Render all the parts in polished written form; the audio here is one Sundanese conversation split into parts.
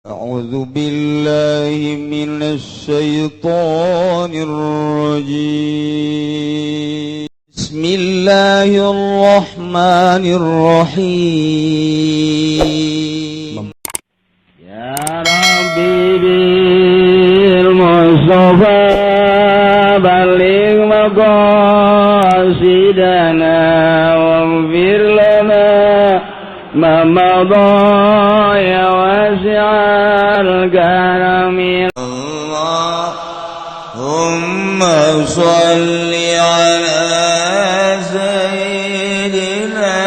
أعوذ بالله من الشيطان الرجيم. بسم الله الرحمن الرحيم. يا ربي بالمصطفى بلغ مقاصدنا واغفر لنا ما مضى يا واسع الكرم. اللهم صل على سيدنا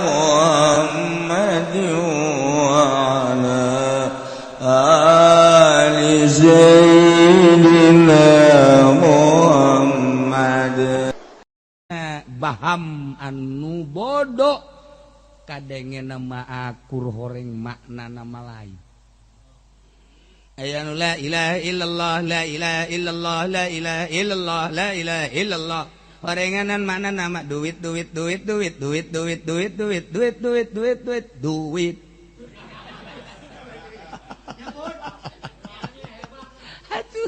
محمد وعلى آل سيدنا محمد. Baham anu bodoh kadenge nama akur horeng makna nama lain. Aya nu la ilaha illallah, la ilaha illallah, la ilaha illallah, la ilaha illallah, horenganan makna nama duit, duit, duit, duit, duit, duit, duit, duit, duit, duit, duit, duit, duit. Atuh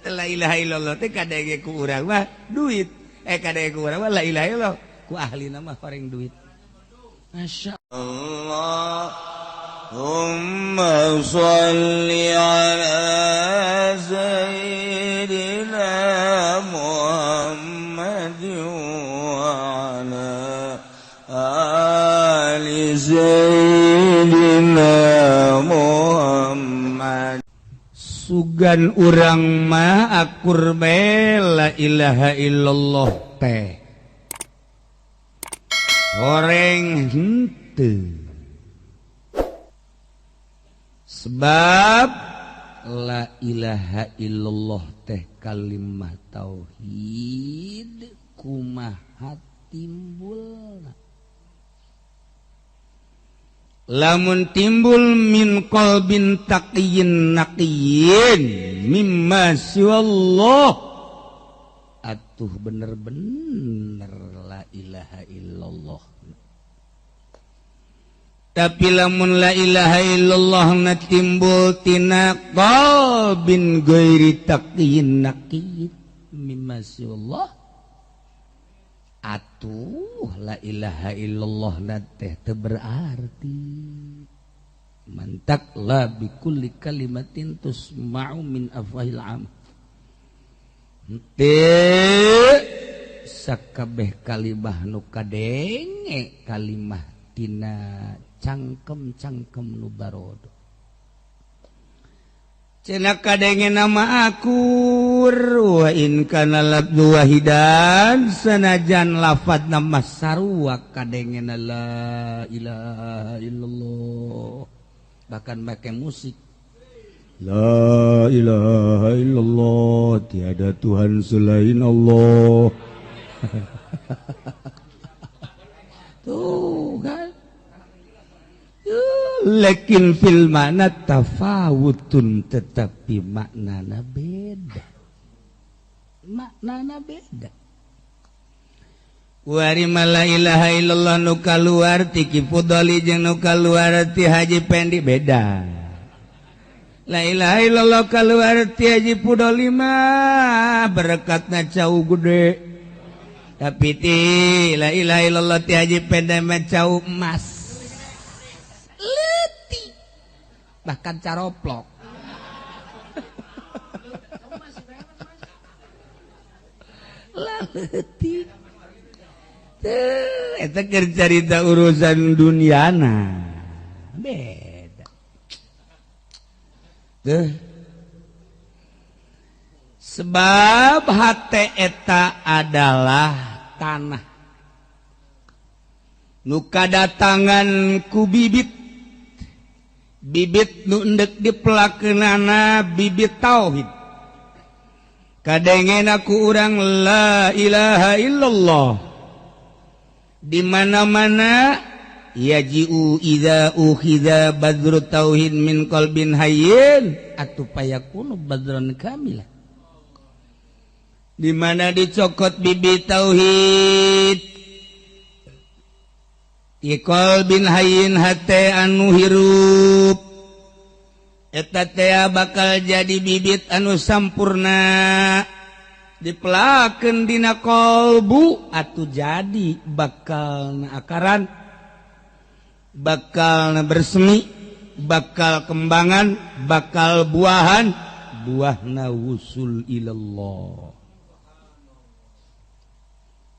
la ilaha illallah teh kadenge ku urang mah duit, kadenge ku urang mah la ilaha illallah, ku ahli nama horeng duit. Masya اللهم صل على سيدنا محمد وعلى آل سيدنا محمد. Sugan urang mah akur bae la ilaha illallah teh horeng henteu, sebab la ilaha illallah teh kalimah tauhid kumaha timbulna. Lamun timbul min qalbin taqiyyin naqiyyin mimma siwallah, atuh bener-bener la ilaha illallah. Tapi lamun la ilaha illallah na timbul tina qalbin ghairi taqiyyin naqiyyin mimma siwallah, atuh la ilaha illallah na teh teu berarti. Mantak la bikulli kalimatin tusma'u min afwahil am. Teu sakabeh kalimah nu kadenge kalimah tina cangkem-cangkem nu barodo. Cenah kadenge nama akur wa in kana labdu wahidan, sanajan lafadz nama sarua kadenge la ilaha illallah, bahkan make musik la ilaha illallah, tiada Tuhan selain Allah. Tuh kan, lekin fil makna tafawutun, tetapi maknana beda, maknana beda. Wari la ilaha illallah nu kaluar ti Ki Fudoli jeung nu kaluar ti Haji Pendi beda. La ilaha illallah kaluar ti Haji Fudoli mah berkatna cau gede, tapi ti la ilaha illallah ti Haji Pendi mah cau emas leutik, bahkan caroplok. Leutik teh eta keur carita urusan duniana beda. Tuh. Sebab hate eta adalah tanah nu kadatangan ku bibit, bibit nu endek dipelakeunana bibit tauhid. Kadengena ku urang la ilaha illallah di mana-mana yaji'u idza ukhidha badru tauhid min qalbin hayyin atuh payakunu badran kamila. Di mana dicokot bibit tauhid Ikol bin hayyin hate anu hirup eta teh bakal jadi bibit anu sampurna dipelakeun dina kolbu atuh jadi bakal na akaran, bakal na bersemi, bakal kembangan, bakal buahan, buahna wusul ilallah.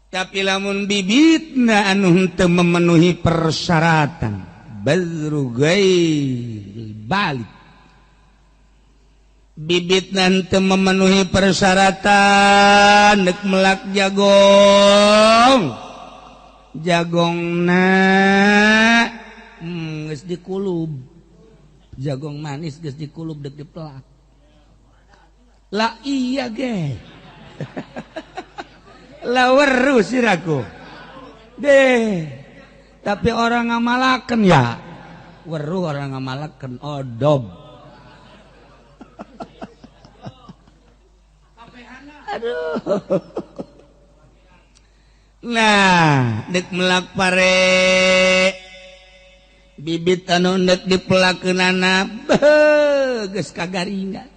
Tapi lamun bibitna anu henteu memenuhi persyaratan badru ghairil balik, bibit nanti memenuhi persyaratan dek melak jagong, jagongna geus dikulub, jagong manis geus dikulub dek dipelak lah iya ge lah weru siraku deh. Tapi orang ngamalakeun ya weru, orang ngamalakeun odob. Aduh. Nah, dek melak pare bibit anu ndek dipelakeunana beuh geus kagaringan.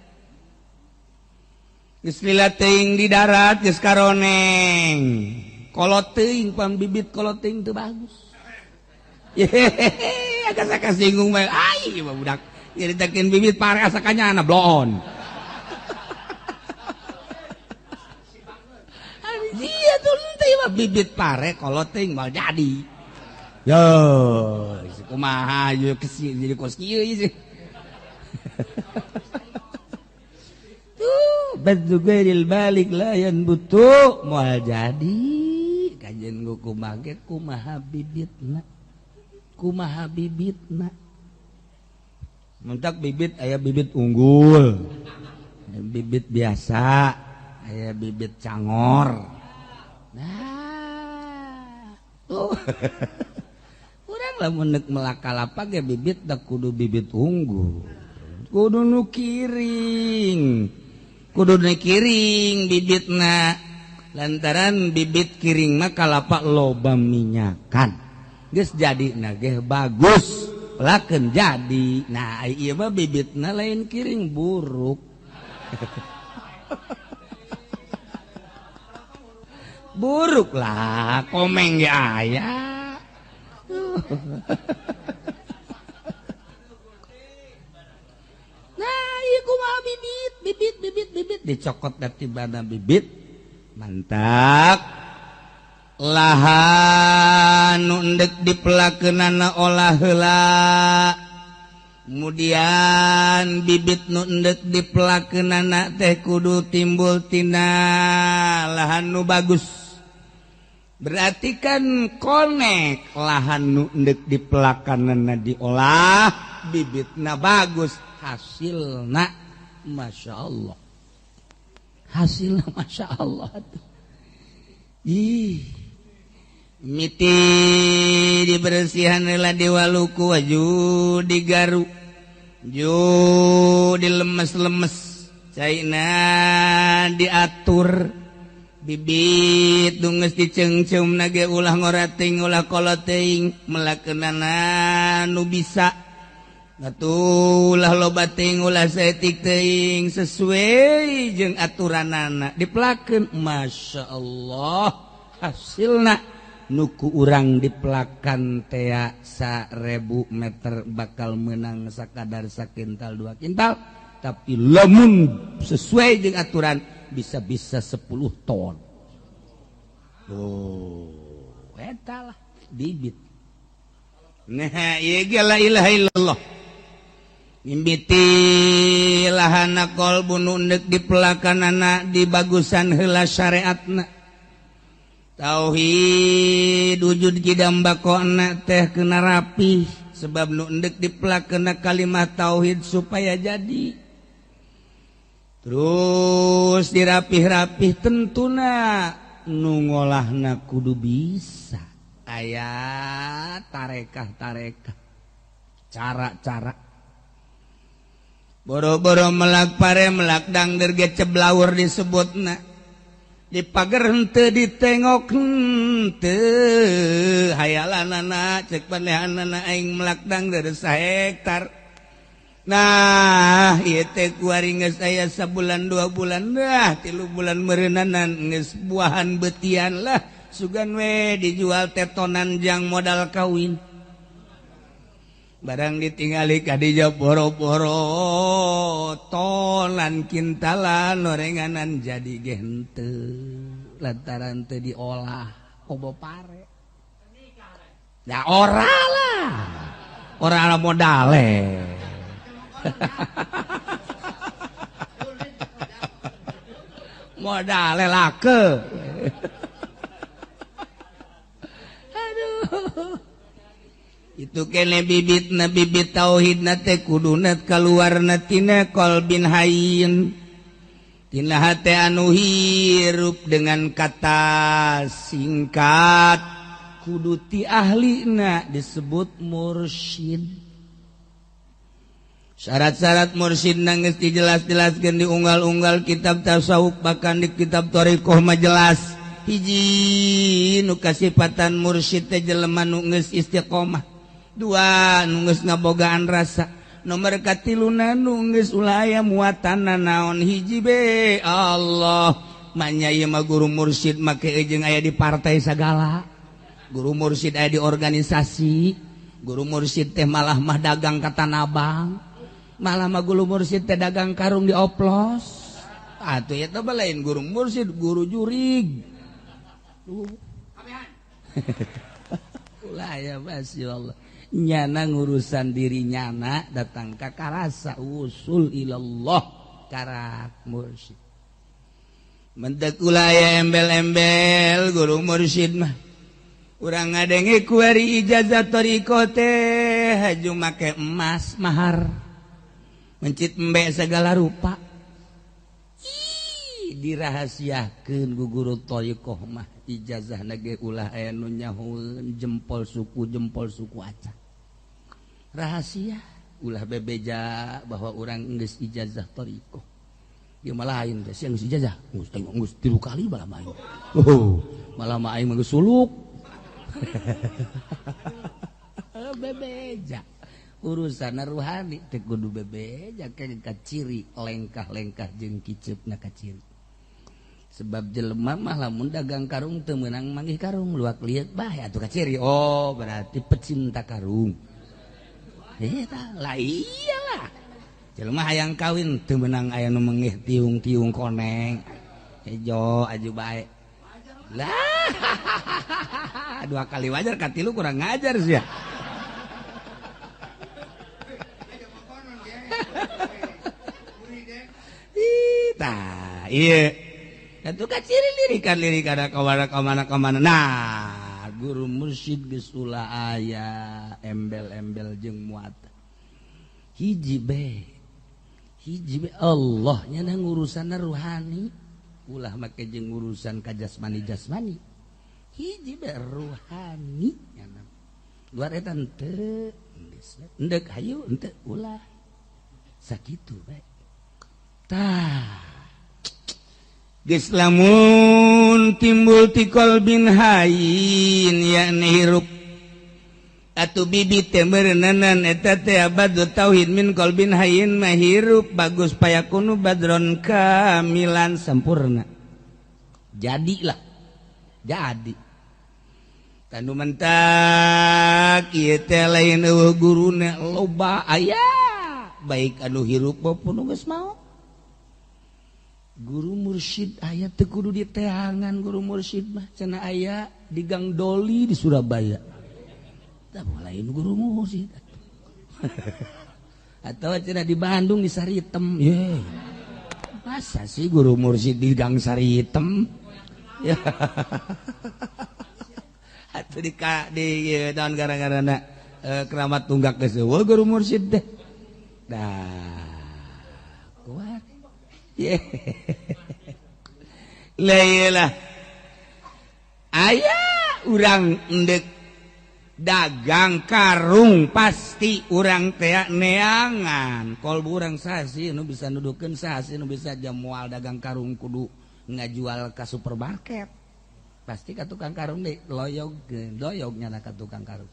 Geus lila teuing di darat geus karoneng. Kolot teuing pan bibit kolot teuing teu bagus. Yehehe, asa kasinggung bae. Ai budak nyaritakeun bibit pare asa kanyana bloon. Iya tuh nanti mah bibit pare kalau ting mal jadi. Yo, kumaha yo kesi jadi kos kieu ieu. Tuh, badzu ghairil balik la yanbutu moal jadi. Kajian gua kumaha ge kumaha bibitna. Kumaha bibitna. Mentak bibit aya bibit unggul. Bibit biasa, aya bibit cangor. Nah, tuh. Urang lamun neuk melak kalapa ge bibit da kudu bibit unggul. Kudu nu kiring. Kudu nu kiring bibitna. Lantaran bibit kiring mah kalapa loba minyakan. Geus jadina ge bagus, pelakeun jadi. Nah, ieu mah bibitna lain kiring buruk. Buruk lah komeng ge aya. Nah, ieu kumaha bibit, bibit, bibit, bibit dicokot dari bana bibit. Mantap. Lahan nu endek dipelakeunana olah heula. Kemudian bibit nu endek dipelakeunana teh kudu timbul tina lahan nu bagus. Berarti kan konek lahan nu endek dipelakanana diolah, bibitna bagus, hasilna Masya Allah. Hasilna Masya Allah. Ih, miti dibersihan heula diwaluku aju digaru, ju dilemes-lemes, caina diatur. Bibit dunges diceungceum nage ulah ngorating ulah koloting melakeunana nu bisa atuh ulah loba teuing ulah saeutik teuing sesuai jeung aturanana dipelakeun. Masya Allah hasilna nu ku urang dipelakan tea 1000 meter bakal menang sakadar sakintal 2 kintal, tapi lamun sesuai jeung aturan bisa-bisa 10 ton. Oh, eta lah bibit. Nah, ieu ge la ilaha illallah. Mimiti lahana qalbu nu endek dipelakanana dibagusan heula syariatna. Tauhid wujud kidam bakona teh kena rapi sebab nu endek dipelakeuna kalimat tauhid supaya jadi. Terus dirapih-rapih tentuna nu ngolahna kudu bisa. Aya tarekah-tarekah, cara-cara. Boro-boro melak pare melak dangder ge ceblawur disebutna. Di pager henteu ditengok henteu hayalanana cek panehanana aing melak dangder sahektar. Nah ieu teh kuari geus aya sabulan 2 bulan dah 3 bulan meureunana geus buahan beutian lah sugan we dijual tetonan jang modal kawin. Barang ditingali kadija boro-boro tolan kintalan orenganan jadi ge henteu lantaran teu diolah kobo pare. Da ora lah. Ora modale. Modale lake. Aduh. Itu kene bibitna bibit tauhidna teh kuduna kaluarna tina qalbin hayyin. Tina hate anu hirup dengan kata singkat kudu ti ahlina disebut mursyid. Syarat-syarat mursyid geus dijelas-jelaskeun di unggal-unggal kitab tasawuf bahkan di kitab thariqah mah jelas. Hiji nu kasipatan mursyid teh jelema nu geus istiqomah. 2 nu geus ngabogaan rasa. Nomor katiluna nu geus ulah aya muatanna naon hiji be Allah. Manya ieu mah guru mursyid make jeung aya di partai sagala. Guru mursyid aya di organisasi. Guru mursyid teh malah mah dagang ka Tanah Abang. Malah mah guru mursyid teh dagang karung dioplos. Atuh eta mah lain guru mursyid, guru jurig. Ulah ya masyaallah. Nyana ngurusan diri nyana datang ka karasa usul ilallah karak mursyid. Mentek ulah ya embel-embel guru mursyid mah. Urang ngadenge kuari ijazah thariqah teh haju make emas mahar. Mencit embe segala rupa. Ih, dirahasiakeun ku guru thariqah mah ijazah ge ulah aya nu nyahoeun jempol suku acan. Rahasia ulah bebeja bahwa urang geus ijazah thariqah. Ieu mah lain teh sia geus ijazah, geus tengok geus 3 kali malah mah aing. Oh, malah mah aing mah geus suluk. Bebeja urusan ruhani teh kudu bebeja ka ciri lengkah-lengkah jeung kiceupna ka ciri. Sebab jelema mah lamun dagang karung teu meunang manggih karung luak lieur bae atuh ka ciri. Oh, berarti pecinta karung. Eta lah iyalah. Jelema hayang kawin teu meunang aya nu mengih tiung-tiung koneng. Hejo aju bae. Lah 2 kali wajar katilu kurang ngajar sia. Tah, iya. Itu kan ciri lirikan-lirikan kemana-kemana. Nah, guru mursyid geus ulah aya embel-embel jeung muat. Hiji be. Hiji be Allah nya ngurusanna ruhani, ulah make jeung urusan ka jasmani-jasmani. Hiji be ruhani nya. Luar eta henteu, endek hayu henteu ulah. Sakitu bae. Tah. Geus lamun timbul ti qalbin hayyin yakni hirup atuh bibit teh meureunanan eta teh abadu tauhid min qalbin hayyin mah hirup bagus payakunu badron kamilan sempurna. Jadilah. Jadi. Tanu mentak ieu teh lain eueuh guruna loba aya baik anu hirup maupun nu geus maot. Guru mursyid aya teu kudu diteangan guru mursyid mah cenah aya di Gang Doli di Surabaya. Tah lain guru mursyid. Atau cenah di Bandung di Saritem. Ye. Masa sih guru mursyid di Gang Saritem? Ya. Atuh di tahun gara-garana keramat tunggak geus eueuh guru mursyid teh. Dah kuat. Lah aya urang endek dagang karung pasti urang tea neangan kolbu urang sasi nu bisa nudukeun sasi nu bisa jamual dagang karung kudu Ngajual ka supermarket. Pasti ka tukang karung deui loyog doyog nyana ka tukang karung.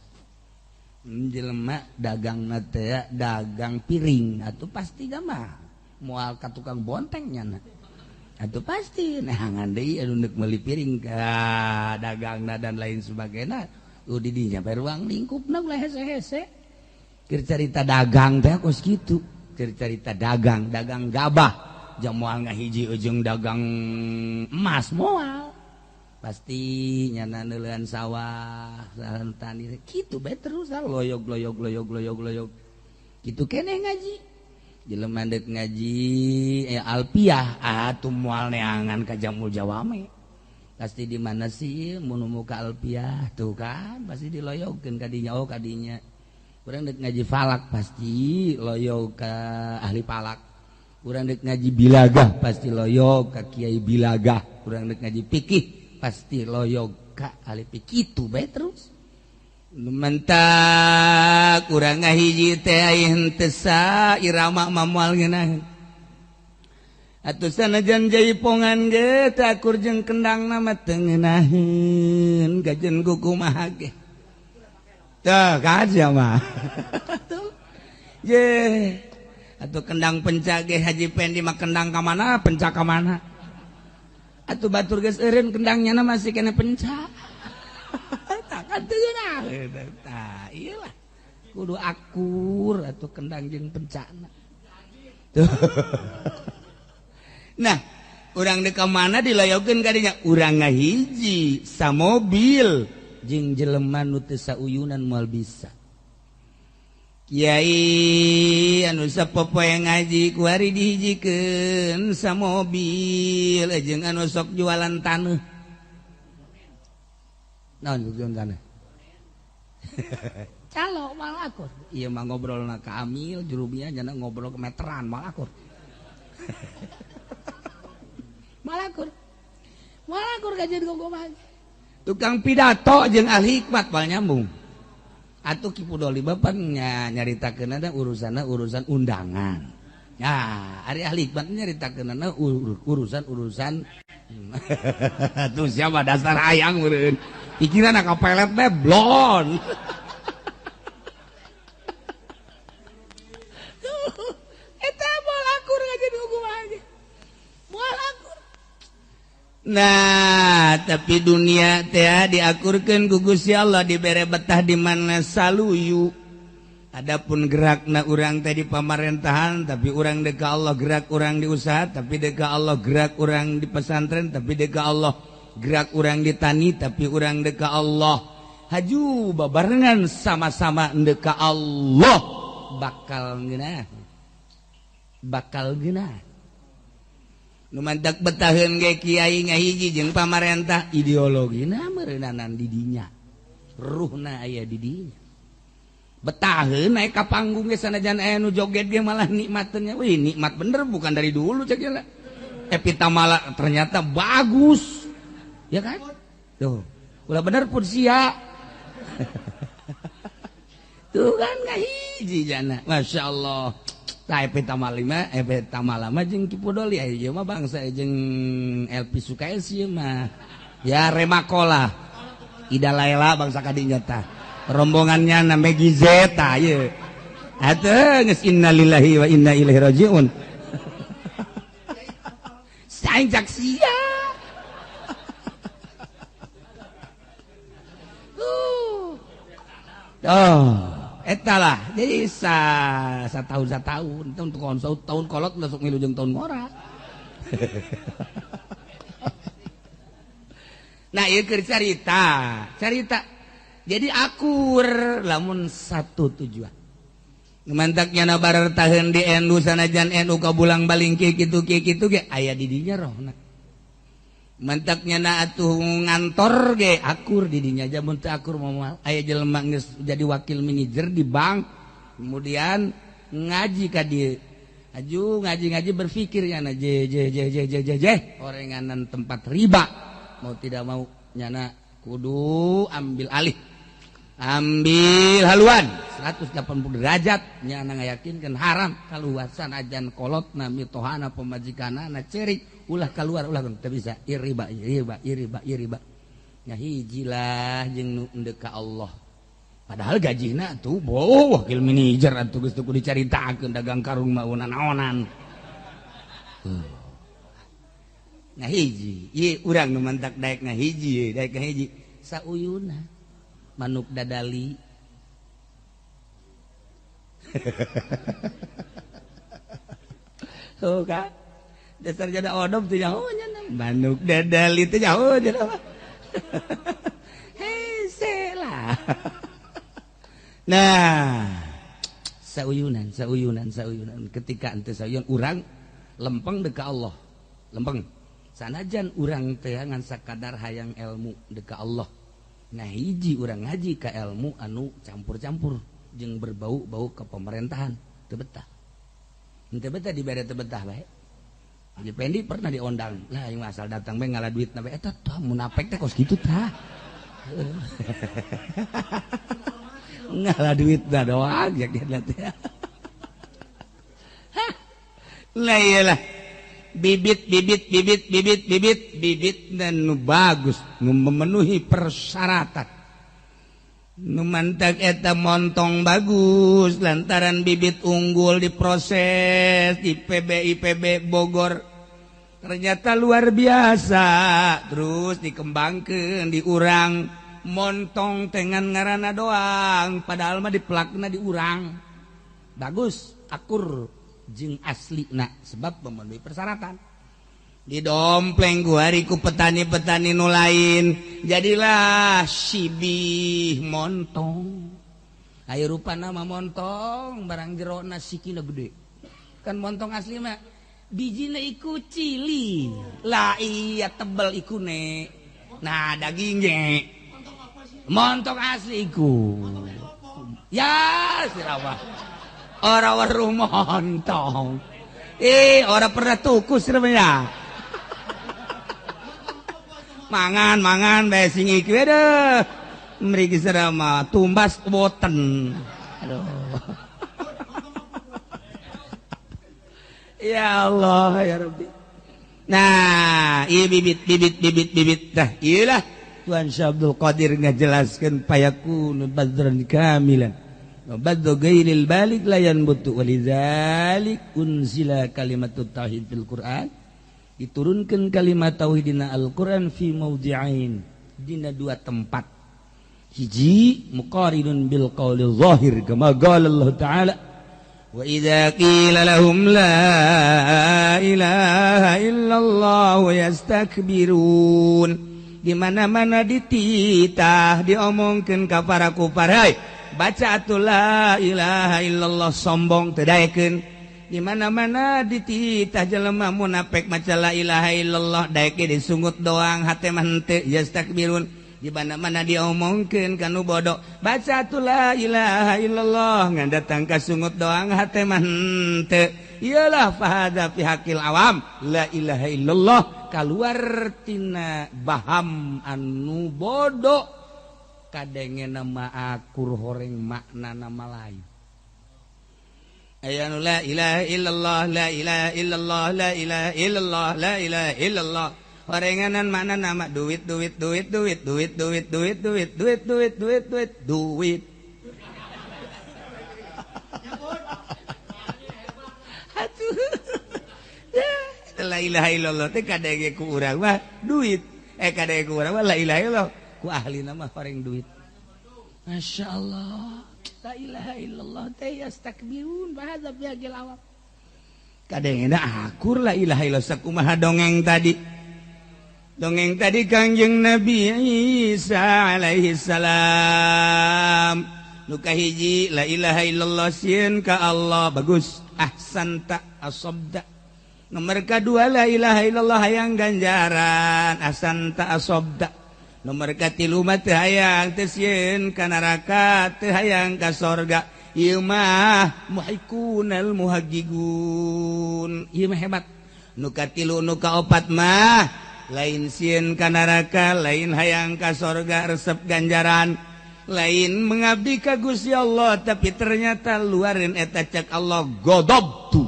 Jelema dagang teh dagang piring atuh pasti mah moal ka tukang bonteng nyana. Atuh pasti neangan deui anu deuk meuli piring ka dagangna dan lain sebagainya. Di dinya bae ruang lingkupna ulah hese-hese. Keur carita dagang teh kos kitu. Keur carita dagang, dagang gabah jang moal ngahiji jeung dagang emas moal. Pasti nyana neuleuan sawah, sahan tani kitu bae terus loyog loyog loyog loyog loyog. Kitu keneh ngaji. Jelema deuk ngaji alpiah atuh moal neangan ka Jamul Jawame. Pasti di mana sih mun muka alpiah tuh kan pasti diloyogkeun ka dinya oh ka dinya. Urang deuk ngaji falak pasti loyog ka ahli falak. Urang deuk ngaji bilagah pasti loyog ka kiai bilagah. Urang deuk ngaji fikih pasti loyog ka ahli fikih kitu bae terus. Mentak urang ngahiji teh aya henteu sa irama mah moal ngeunaheun. Atuh sanajan jaipongan ge teu akur jeung kendangna mah teu ngeunaheun gajen kumaha ge. Tah kaja mah. Tuh. Ye. Atuh kendang pencak ge Haji Pendi mah kendang ka mana pencak ka mana. Atuh batur geus eureun kendangnya masih kena pencak. Takkan teu ngeunaheun. Tah ieu lah. Kudu akur atuh kendang jeung pencakna. Tuh. Nah, urang deuk ka mana dilayokeun ka dinya? Urang ngahiji samobil jeung jelema nu teu sauyunan moal bisa. Kiai anu sapopoe ngaji kuari dihijikeun samobil jeung anu sok jualan taneuh. Naon jualan taneuh? Calo moal akur. Ieu mah ngobrolna ka Amil jurumia nya ngobrol ke meteran moal akur. Malakur. Malakur kajian gogoman. Tukang pidato jeung ahli hikmat moal nyambung. Atuh Ki Pudoli bapan nyaritakeunana urusanna urusan undangan. Nah, ari ahli hikmat nyaritakeunana urusan-urusan tuh siapa dasar hayang meureun. Pikiranna ka pelet teh blon. Eta moal akur ngajian gogoman. Moal akur. Nah, tapi dunia teh diakurkeun ku Gusti Allah dibere betah di mana saluyu. Adapun gerakna urang teh di pamarentahan, tapi urang deuk ka Allah gerak urang di usaha, tapi deuk ka Allah gerak urang di pesantren, tapi deuk ka Allah gerak urang di tani, tapi urang deuk ka Allah. Haju babarengan sama-sama deuk ka Allah bakal ngeunah. Bakal ngeunah. Nu mantak betaheun ge kiai ngahiji jeung pamarentah ideologina meureunanan di dinya. Ruhna aya di dinya. Betaheun naik ka panggung ge sanajan aya nu joget ge malah nikmateunnya. Wih, nikmat bener bukan dari dulu cek lah. Epita malah ternyata bagus. Ya kan? Tuh. Ulah bener pun sia. Tuh kan ngahiji jana. Masya Allah. Tah Epita Malima, Epita Malama jeung Ki Pudoli ieu mah bangsa jeung Elpi Sukaesi mah. Ya Remakola. Ida Laila bangsa kadinya tah. Rombongannya na Megi Z tah ieu. Atuh geus innalillahi wa inna ilaihi rajiun. Saing cak sia. Oh. Eta lah, jadi satahun tahun kolot masuk milu jeung tahun ngora. Nah, ieu keur carita. Jadi akur lamun satu tujuan. Mantaknya na barartaheun di NU sanajan NU ka bulang baling kitu kitu ge aya di dinya rohna. Mantaknya na atuh ngantor ge akur di dinya aja mun teu akur moal aya jelema geus jadi wakil manajer di bank kemudian ngaji ka dieu. Aju ngaji-ngaji berpikir nyana je je je je je je je orenganan tempat riba mau tidak mau nyana kudu ambil alih. Ambil haluan 180 derajat nya ngayakinkeun haram kaluasan ajan kolotna mitohana pamajikanana cerik ulah keluar ulah teu bisa iriba iriba iriba iriba nya hijilah jeung nu endek ka Allah. Padahal gajihna tuh boh wakil manajer atuh geus teu kudu dicaritakeun dagang karung mah naonan. Nah hiji ieu urang nu mantak daek ngahiji daek ngahiji sauyuna manuk dadali. Tuh kan dasar jada odom teu nyaho nya manuk dadali teu nyaho nya mah. Hese lah. Nah, sauyunan sauyunan sauyunan ketika ente sauyun urang lempeng deka Allah. Lempeng. Sanajan urang teh ngan sakadar hayang ilmu deka Allah. Nah hiji urang ngaji ka ilmu anu campur-campur jeung berbau-bau ke pemerintahan teu betah. Henteu betah dibere teu betah bae. Haji Pendi pernah diondang. Lah ieu asal datang bae ngala duitna bae eta tah munafik teh kos kitu tah. Ngala duitna doang ya dia teh. Hah. Lah iyalah. Bibit bibit bibit bibit bibit bibit dan nu bagus nu memenuhi persyaratan nu mantak eta montong bagus lantaran bibit unggul diproses di PB IPB Bogor ternyata luar biasa terus dikembangkeun diurang montong tengan ngaranna doang padahal mah dipelakna diurang bagus akur jeung aslina sebab memenuhi persyaratan didompleng ku hari ku petani-petani nu lain jadilah sibih montong aya rupana mah montong barang jerona sikina gede kan montong asli mah bijina iku cili lah iya tebel ikune nah dagingnya montong asli iku ya sirawah ora weruh montong ora pernah tuku siremnya mangan mangan bae sing iki aduh mriki serama tumbas boten aduh ya Allah ya Rabbi. Nah ieu bibit bibit bibit bibit tah ieu lah Tuhan Syekh Abdul Qadir ngajelaskeun payakunu badran kamilan baddu ghairil balik la yanbutu walidzalik unzila kalimatut tauhid fil Quran diturunkan kalimat tauhid dina Al-Quran fi mawdi'ain dina dua tempat hiji muqarinun bil qawli zahir kama qala Allah ta'ala wa idza qila lahum la ilaha illallah yastakbirun di mana-mana dititah diomongkeun ka para kufar hai baca atuh la ilaha illallah sombong teu daekeun di mana-mana dititah jelema munafik maca la ilaha illallah daek disungut doang hate mah henteu yastakbirun di mana-mana diomongkeun ka nu bodoh baca atuh la ilaha illallah ngan datang ka sungut doang hate mah henteu iyalah fahadza fi haqqil awam la ilaha illallah kaluar tina baham anu bodoh kadenge nama akur horeng makna nama lain aya nu la ilaha illallah la ilaha illallah la ilaha illallah la ilaha illallah horenganan makna nama duit duit duit duit duit duit duit duit duit duit duit duit duit atuh la ilaha illallah teh kadenge ku urang mah duit kadenge ku urang mah la ilaha illallah ku ahli nama horeng duit. Masya Allah la ilaha illallah teh yastakbirun bahasa biagil awam kadengena akur la ilaha illallah sakumaha dongeng tadi Kangjeng Nabi Isa alaihi salam nu kahiji la ilaha illallah sieun ka Allah bagus ahsanta asabda nomor kadua la ilaha illallah hayang ganjaran ahsanta asabda nomor katilu mah teu hayang teu sieun ka neraka teu hayang ka sorga ieu mah muhikunal muhaggigun ieu mah hebat nu katilu nu kaopat mah lain sieun ka neraka lain hayang ka sorga resep ganjaran lain mengabdi ka Gusti Allah tapi ternyata luarin eta cek Allah godobtu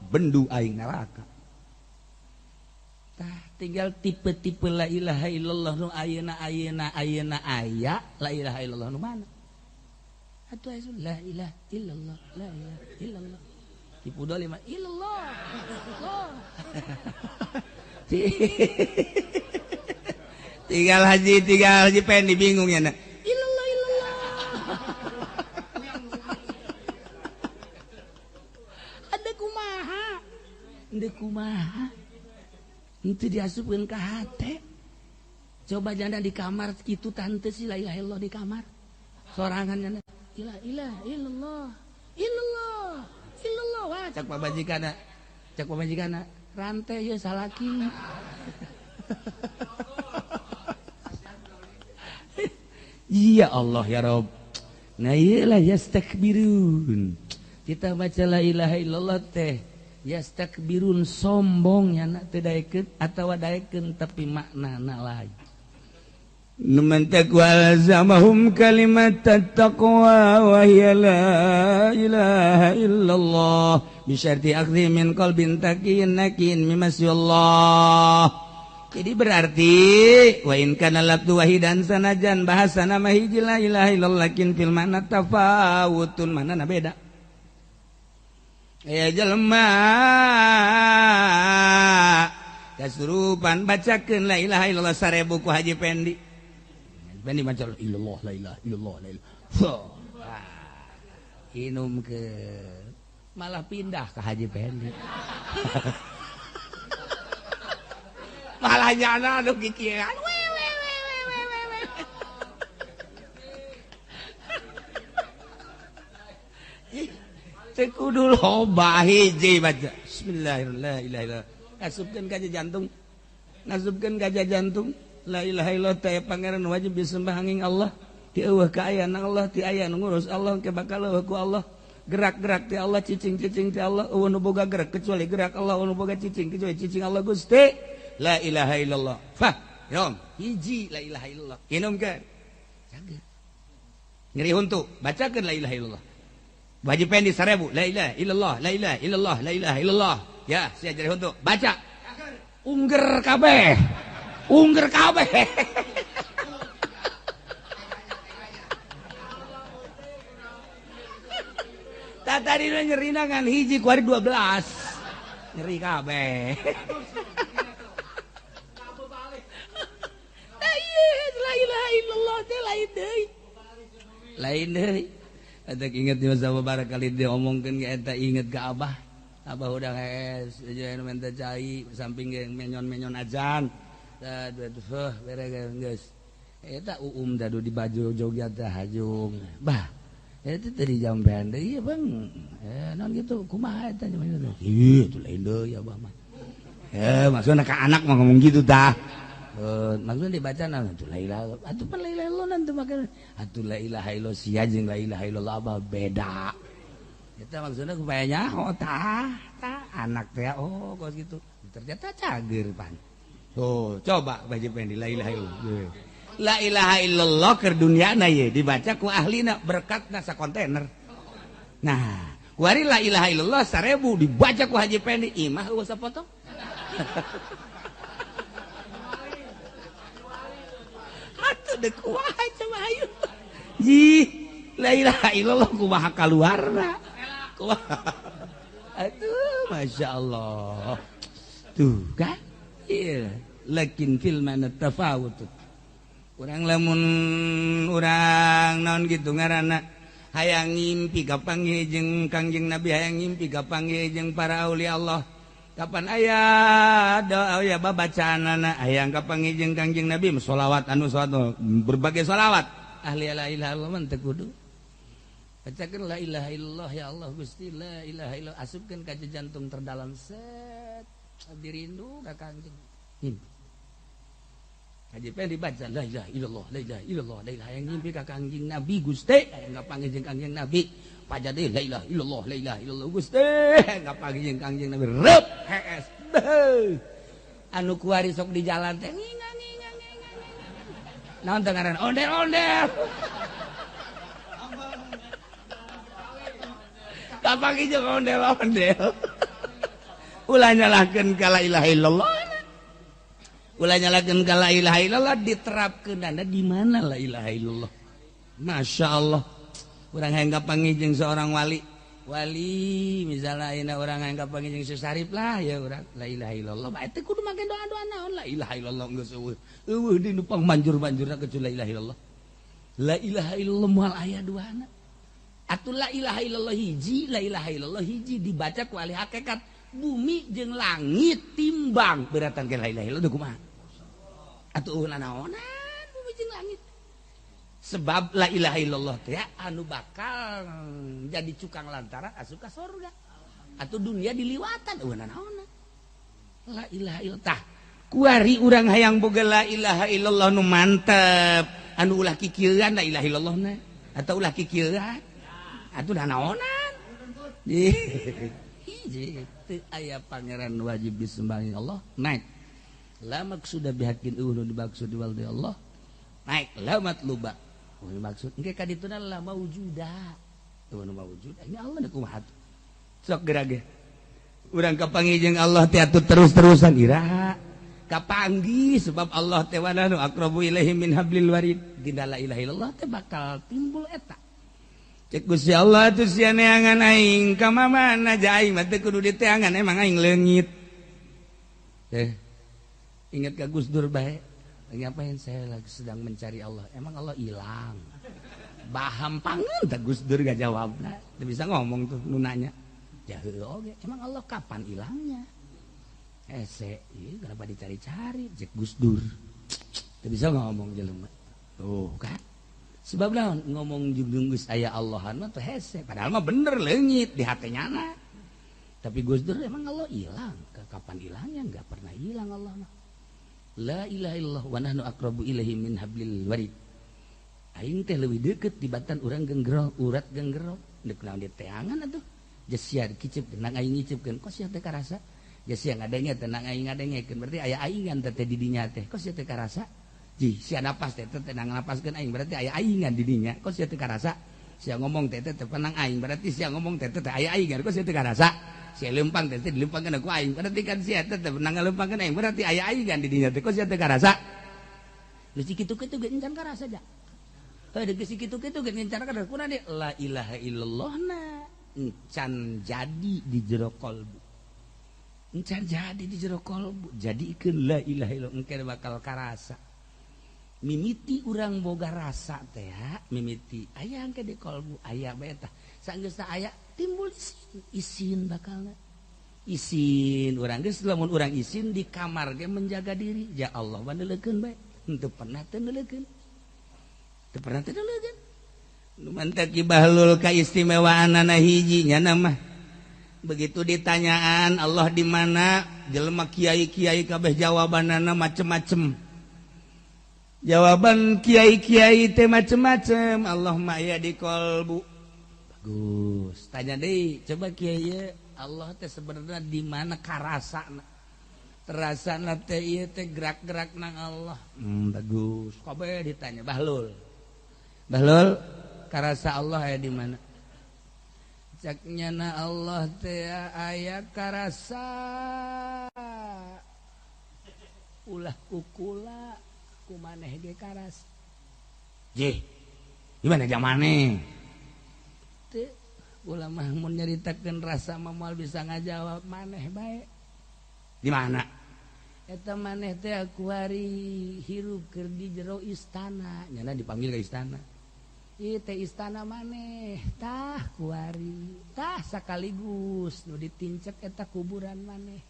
bendu aing neraka. Tah tinggal tipe-tipe la ilaha illallah nu ayeuna ayeuna ayeuna aya la ilaha illallah nu mana? Atuh aya la ilaha illallah la ilaha illallah. Tipu doli mah illallah. Allah. Tinggal haji Pendi bingung ya nak. Illallah illallah. Ada kumaha? Ada kumaha? Itu diasupkeun ka hate. Coba janda di kamar kitu tante sih la ilaha illallah di kamar. Sorangan janda. La ilaha illallah. Illallah. Illallah. Wah, cak pamajikanna. Cak pamajikanna rantai ye salaki. Ya Allah ya Rob. Nah iyalah yastakbirun. Kita baca la ilaha illallah teh yastakbirun sombong nya nak teu daekeun atawa daekeun tapi maknana lain. Numan taqwa zamahum kalimat taqwa wa hiya la ilaha illallah bi syarti akhdhi min qalbin taqiyyin nakin mimma Allah. Jadi berarti wa in kana lafdu wahidan sanajan bahasa nama hiji la ilaha illallah lakin fil makna tafawutun maknana beda. Aya jelema kasurupan bacakeun la ilaha illallah 1000 ku Haji Pendi. Pendi maca illallah la ilaha illallah la ilaha. Inum ke malah pindah ke Haji Pendi. Malah nyana anu kikieuan. We we we we we we. Teu kudu loba hiji baca. Bismillahirrahmanirrahim. Asupkeun ka jantung. Ngasupkeun ka jantung. La ilaha illallah teh pangeran wajib disembah angin Allah. Ti eueuh kaayaan Allah, ti aya nu ngurus Allah, ke bakal eueuh ku Allah. Gerak-gerak ti Allah, cicing-cicing ti Allah, eueuh nu boga gerak kecuali gerak Allah, eueuh nu boga cicing kecuali cicing Allah Gusti. La ilaha illallah. Fah, yom, hiji la ilaha illallah. Inumkeun. Cager. Nyeri huntu, bacakeun la ilaha illallah. Wajib Pendi 1000, la ilaha illallah, la ilaha illallah, la ilaha illallah. Ya, sia nyeri huntu, baca. Ungger kabeh. Ungger kabeh. Tadi nyeri ngan hiji ku hari 12. Nyeri kabeh. La ilaha illallah teh lain deui. Lain deui. Eta inget di masa barangkali dia omongkeun ge eta inget ka abah. Abah udah geus anu minta cai samping ge menyon-menyon ajan. Tah heuh bere geus. Eta uum dadu di baju Jogja teh hajung. Bah, eta teh di jampean deui ieu Bang. Naon kitu kumaha eta nyaman. Ih, itu lain deui abah mah. Maksudna ka anak mah ngomong gitu tah. Maksudnya dibaca nah atuh la ilaha atuh pan la ilaha illallah nanti makan atuh la ilaha illallah sia jeung la ilaha illallah abah beda. Eta maksudna supaya nyaho tah tah anak teh oh kos gitu. Ternyata cager pan. Tuh, coba baca pendi la ilaha illallah. La ilaha illallah keur dunyana ye dibaca ku ahlina berkatna sakontainer. Nah, kuari la ilaha illallah 1000 dibaca ku Haji Pendi imah eueuh sapotong. Atuh deuk kumaha coba hayu. Jih, la ilaha illallah kumaha kaluarna. Kumaha. Aduh, Masya Allah. Tuh kan? Iya, lakin fil mana tafawut. Urang lamun urang naon gitu ngaranna hayang ngimpi kapanggih jeung Kangjeng Nabi, hayang ngimpi kapanggih jeung para aulia Allah. Kapan aya doa ya babacaanana hayang kapanggih jeung Kangjeng Nabi sholawat anu sholawat berbagai sholawat ahli la ilaha illallah man teu kudu bacakeun la ilaha illallah ya Allah Gusti la ilaha illallah asupkeun ka jantung terdalam set abdi rindu ka Kangjeng ngimpi Haji Pendi dibaca la ilaha illallah la ilaha illallah la ilaha yang ngimpi ka Kangjeng Nabi Gusti hayang kapanggih jeung Kangjeng Nabi pajar deui la ilaha illallah la ilaha illallah Gusti kapanggih jeung Kangjeng Nabi reup hees anu kuari sok di jalan teh nginga nginga nginga naon teh ngaran ondel-ondel. Kapanggih jeung ondel-ondel. Ulah nyalahkeun ka la ilaha illallah. Ulah nyalahkeun ka la ilaha illallah diterapkeunana di mana la ilaha illallah. Masya Allah. Urang hayang kapanggih jeung seorang wali. Wali misalnya ayeuna urang hayang kapanggih jeung Syekh Sarif lah ya urang la ilaha illallah. Bae teh kudu make doa-doa naon la ilaha illallah geus eueuh. Eueuh di nu pangmanjur-manjurna kecuali la ilaha illallah. La ilaha illallah moal aya duana. Atuh la ilaha illallah hiji, la ilaha illallah hiji dibaca ku ahli hakikat. Bumi jeung langit timbang beratan ke la ilaha illallah kumaha? Atuh eueuh nanaonan bumi jeung langit. Sebab la ilaha illallah teh anu bakal jadi cukang lantaran asup ka surga. Atuh dunia diliwatan eueuh nanaonan. La ilaha illallah tah kuari urang hayang boga la ilaha illallah nu mantep anu ulah kikieuan la ilaha illallah na atau ulah kikieuan atuh nanaonan. Hiji teu aya pangeran wajib disembah Allah naik. La maksuda bihaqqin eueuh nu dimaksud di Allah naik la matluba. Oh, maksud engke ka dituna la maujuda. Eueuh nu mawujud ini Allah da kumaha sok geura ge. Urang kapanggih jeung Allah teh atuh terus-terusan iraha. Kapanggih sebab Allah teh wa nahnu aqrabu ilaihi min hablil warid. Dina la ilaha illallah teh bakal timbul eta. Cek Gusti Allah atuh sia neangan aing ka mamana ja aing mah teu kudu diteangan emang aing leungit. Ingat ka Gus Dur bae. Ngapain saya lagi sedang mencari Allah. Emang Allah hilang. Baham pangan tak Gus Dur gak jawab. Teu bisa ngomong tuh nu nanya. Ya heueuh oge, emang Allah kapan hilangnya? Ese, ieu kenapa dicari-cari cek Gus Dur. Teu bisa ngomong jelema. Tuh kan. Sebab naon ngomong jeung geus aya Allahan mah teh hese. Padahal mah bener leungit di hate nyana. Tapi Gus Dur emang Allah hilang. Kapan hilangnya? Enggak pernah hilang Allah mah. La ilaha illallah wa nahnu aqrabu ilaihi min hablil warid. Aing teh leuwih deukeut dibatan urang genggro, urat genggro. Deuk naon diteangan atuh. Geus sia kicep tenang aing ngicipkeun. Kok sia teh karasa? Geus sia ngadenge tenang aing ngadengekeun. Berarti aya aingan teh di dinya teh. Kok sia teh karasa? Jih, sia napas teh tenang napaskeun aing berarti aya aingan di dinya. Kok sia teh karasa? Sia ngomong teh teh tenang aing berarti sia ngomong teh teh aya aingan. Kok sia teh karasa? Sia lempang teh teh dilempangkeun ku aing berarti kan sia teh teh tenang ngalempangkeun aing berarti aya aingan di dinya teh. Kok sia teh karasa? Geus kitu-kitu ge encan karasa ja. Heuh geus kitu-kitu ge encan karasa. Kuna de la ilaha illallah na encan jadi di jero kalbu. Encan jadi di jero kalbu. Jadikeun la ilaha illallah engke bakal karasa. Mimiti urang boga rasa teh mimiti aya engke di kalbu aya bae tah. Saenggeus aya timbul isin, isin bakalna. Isin urang geus lamun urang isin di kamar ge menjaga diri. Ya Allah waneulekeun bae. Henteu pernah teu neuleukeun. Teu pernah teu neuleukeun. Nu mantak Ki Bahlul kaistimewaanana hiji nya mah. Begitu ditanyaan Allah di mana, jelema kiai-kiai kabeh jawabanana macem-macem. Jawaban kiai-kiai teh macem-macem. Allah mah aya di kolbu. Bagus. Tanya deui, coba kiai Allah teh sebenarnya di mana karasana? Terasana teh ieu teh gerak-gerak nang Allah. Bagus. Kabeh ditanya Bahlul. Bahlul, karasa Allah aya di mana? Cek nyana Allah teh aya karasa. Ulah kukula ku maneh ge karasa. Jih, gimana jamane? Teu ulah mah mun nyaritakeun rasa mah moal bisa ngajawab maneh bae. Di mana? Eta maneh teh aku hari hirup keur di jero istana, nyana dipanggil ke istana. Ieu teh istana maneh, tah kuari, tah sakaligus nu ditincek eta kuburan maneh.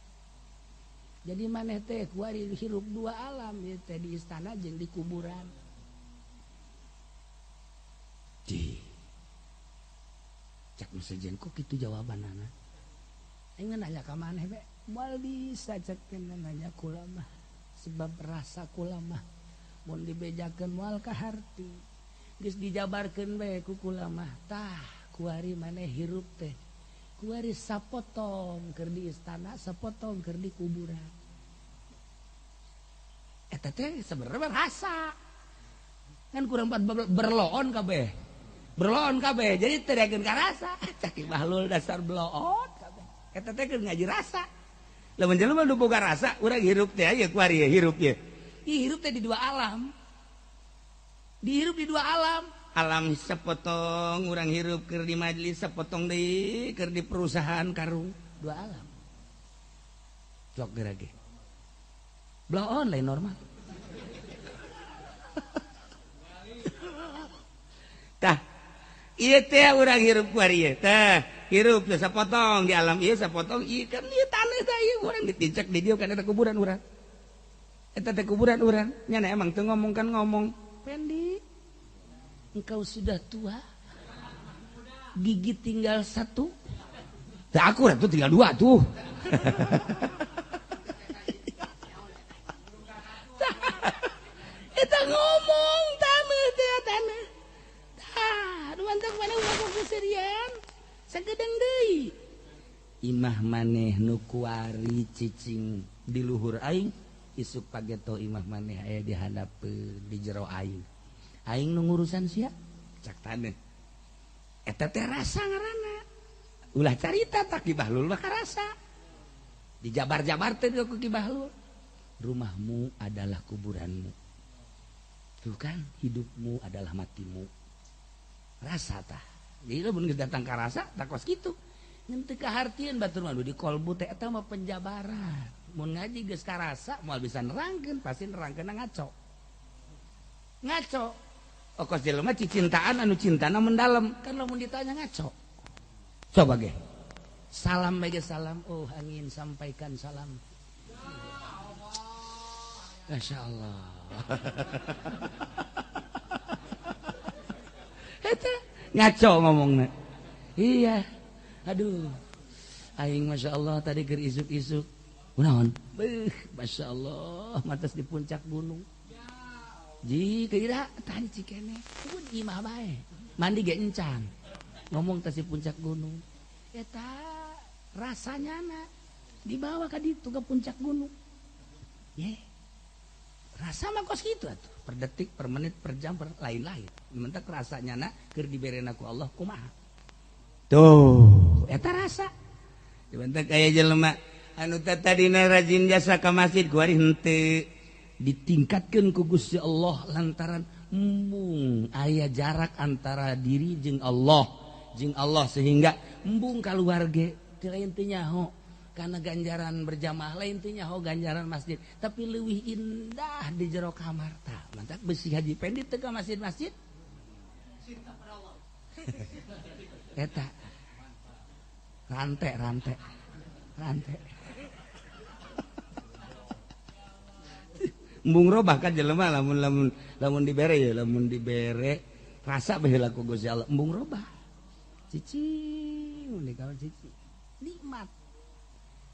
Jadi maneh teh kuari hirup dua alam, ieu teh di istana jeung di kuburan. Di cak nu sejen kok kitu jawabanana. Aing nanya ka maneh be, moal bisa cek nanya kula mah, sebab rasa kula mah mun dibejakeun moal kaharti. Geus dijabarkeun bae ku kula mah, tah kuari maneh hirup teh. Kuari sapotong keur di istana, sapotong keur di kuburan. Eta teh sebenarnya rasa. Kan kurang berloon kabeh. Berlon kabeh jadi teu daekeun karasa. Cak Bahlul dasar bloon kabeh. Eta teh keur ngaji rasa. Lamun jelema nu boga rasa urang hirup teh aya kuari hirup ye. Hirup teh di dua alam. Dihirup di dua alam. Alam sepotong urang hirup keur di majelis, sepotong deui keur di perusahaan karung. Dua alam. Sok geura ge. Bloon lain normal. Tah ieu teh urang hirup kuari ieu. Tah hirup teh sapotong di alam ieu sapotong ieu kan ieu taneuh tah ieu urang ditincak di dieu kan eta kuburan urang. Eta teh kuburan urang. Nya emang teu ngomong kan ngomong. Pendi, engkau sudah tua. Gigi tinggal satu. Tah aku tuh tinggal dua tuh. Eta ngomong taneuh teh taneuh. Mantap mana ulah keserian sagedeng deui imah maneh nu kuari cicing di luhur aing isuk pageto imah maneh aya di handapeun di jero aing aing nu ngurusan sia cak taneuh eta teh rasa ngaranna ulah carita tak Ki Bahlul mah karasa dijabar-jabar teh ku Ki Bahlul rumahmu adalah kuburanmu tuh kan hidupmu adalah matimu rasa tah jadi lamun geus datang ka rasa tak kos kitu ngan teu kahartieun batur mah di kolbu teh eta mah penjabaran mun ngaji geus karasa moal bisa nerangkeun pasti nerangkeunna ngaco ngaco okos jelema cicintaan anu cintana mendalam kan lamun ditanya ngaco coba ge salam bae salam oh angin sampaikan salam masyaallah eta ngaco ngomongna iya aduh aing masyaallah tadi keur isuk-isuk kunaon beuh masyaallah matas di puncak gunung ji kira tadi cikene pun imah bae mandi ge encan ngomong tas di puncak gunung eta rasanya na dibawa ka ditu ke puncak gunung ye rasa mah kos kitu atuh per detik per menit per jam per lain-lain mentak rasanya na keur diberena ku Allah kumaha tuh eta rasa dibentak aya jelema anu tadina rajin jasa ka masjid kuari henteu ditingkatkeun ku Gusti Allah lantaran embung aya jarak antara diri jeung Allah sehingga embung kaluar ge teu lain teu nyaho karena ganjaran berjamaah lain teu nyaho ganjaran masjid tapi leuwih indah di jero kamar tah mantak besi Haji Pendi teu ka masjid-masjid cinta pada Allah eta rantai rantai rantai embung robah kan jelema lamun lamun lamun dibere ya lamun dibere rasa bae ku Gusti Allah embung robah cicing di kamar cicing nikmat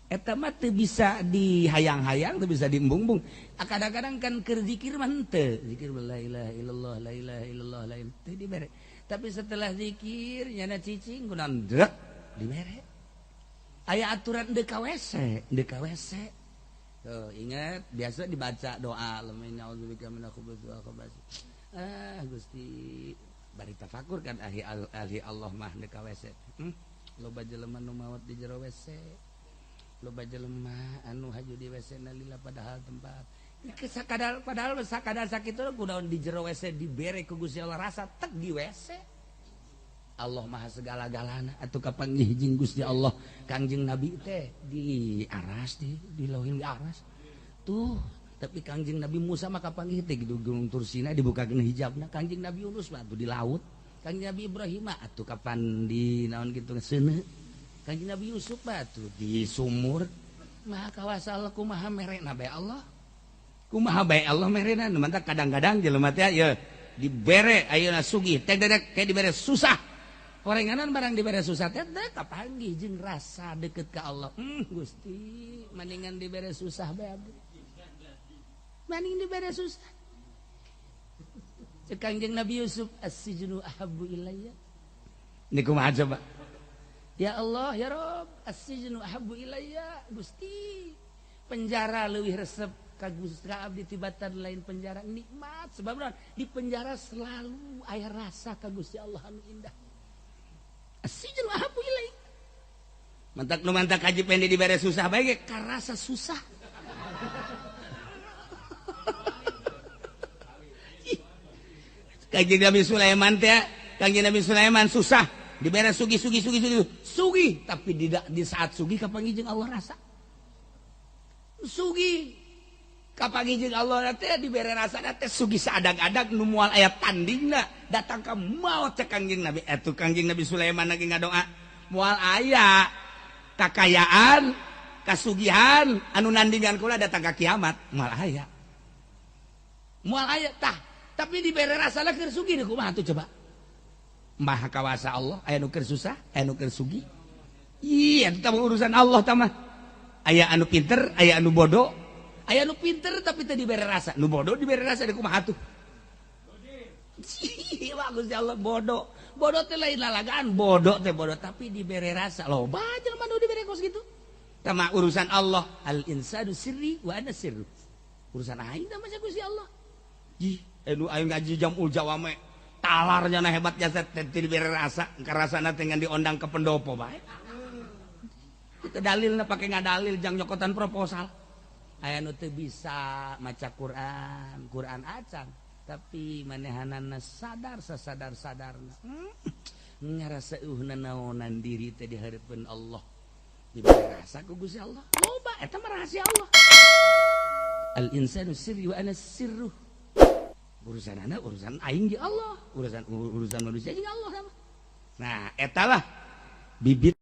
eta mah teu bisa dihayang-hayang teu bisa diembung-embung kadang-kadang kan keur zikir mah henteu zikir la ilaha illallah la ilaha illallah la ilaha teu dibere tapi setelah zikir nyana cicing kunaon drek dibere aya aturan deuk ka WC deuk ka WC tuh ingat biasa dibaca doa naudzubillah minal khubuthi wal khaba'is ah Gusti bari tafakur kan ahli ahli Allah mah deuk ka WC loba jelema nu maot di jero WC loba jelema anu haju di WC na lila padahal tempat sakadar padahal sakadar sakitu kunaon di jero WC dibere ku Gusti Allah rasa tek di WC Allah maha segala-galana atuh kapanggih jeung Gusti Allah Kangjeng Nabi teh di aras di lauhin di aras tuh tapi Kangjeng Nabi Musa mah kapanggih teh di Gunung Tursina dibukakeun hijabna Kangjeng Nabi Yunus mah atuh di laut Kangjeng Nabi Ibrahim mah atuh kapan di naon kitu seuneu Kangjeng Nabi Yusuf mah atuh di sumur maha kawasa Allah kumaha merena bae Allah kumaha bae Allah merena mantak kadang-kadang jelema teh ye dibere ayeuna sugih teh dedek kayak dibere susah horenganan barang dibere susah teh kapanggih jeung rasa deket ka Allah Gusti mendingan dibere susah bae abdi mending dibere susah cek Kangjeng Nabi Yusuf as-sijnu ahabbu ilayya ini kumaha coba ya Allah ya Rob as-sijnu ahabbu ilayya Gusti penjara leuwih resep ka Gusti abdi tibatan lain penjara nikmat. Sebab naon? Di penjara selalu aya rasa ka Gusti Allah anu indah. Asijun ahabbu ilaik. Mantak nu mantak Haji Pendi dibere susah bae ge karasa susah. Kanjeng Nabi Sulaiman teh, Kanjeng Nabi Sulaiman susah dibere sugih sugih sugih sugih sugih, tapi tidak di saat sugih kapanggih jeung Allah rasa sugih kapanggih jeung Allah teh dibere rasa teh sugih saadang-adag nu moal aya tandingna datang ka maot teh Kanjeng Nabi atuh Kanjeng Nabi Sulaiman lagi ngadoa moal aya kakayaan kasugihan anu nandingan kula datang ka kiamat moal aya tah. Tapi dibere rasa keur sugih kumaha tuh coba? Maha kawasa Allah, aya nu keur susah, aya nu keur sugih. Iya, eta mah urusan Allah tah mah. Aya anu pinter, aya anu bodoh. Aya anu pinter tapi teu dibere rasa. Nu bodoh dibere rasa kumaha tuh? Ih, bagus ya Allah bodoh. Bodoh teh lain lalagaan, bodoh teh bodoh tapi dibere rasa. Loba jelema nu dibere kos kitu. Tah mah urusan Allah, al insanu sirri wa ana sirru. Urusan aing tah mah Gusti Allah. Ih, nu aing ngaji jamul jawame talarnya na hebat jasa teh dibere rasa karasana teh ngan diondang ke pendopo bae. Itu dalilna pake ngadalil jang nyokotan proposal. Aya nu teu bisa maca Quran, Quran acan, tapi manehanana sadar sasadar-sadarna. Ngarasa eueuh naonan diri teh di hareupeun Allah. Dibere rasa ku Gusti Allah. Loba eta mah rahasia Allah. Al insanu sirri wa ana sirruh. Urusan anak, urusan aing jeung Allah, urusan urusan manusia jeung Allah sama. Nah, eta lah bibit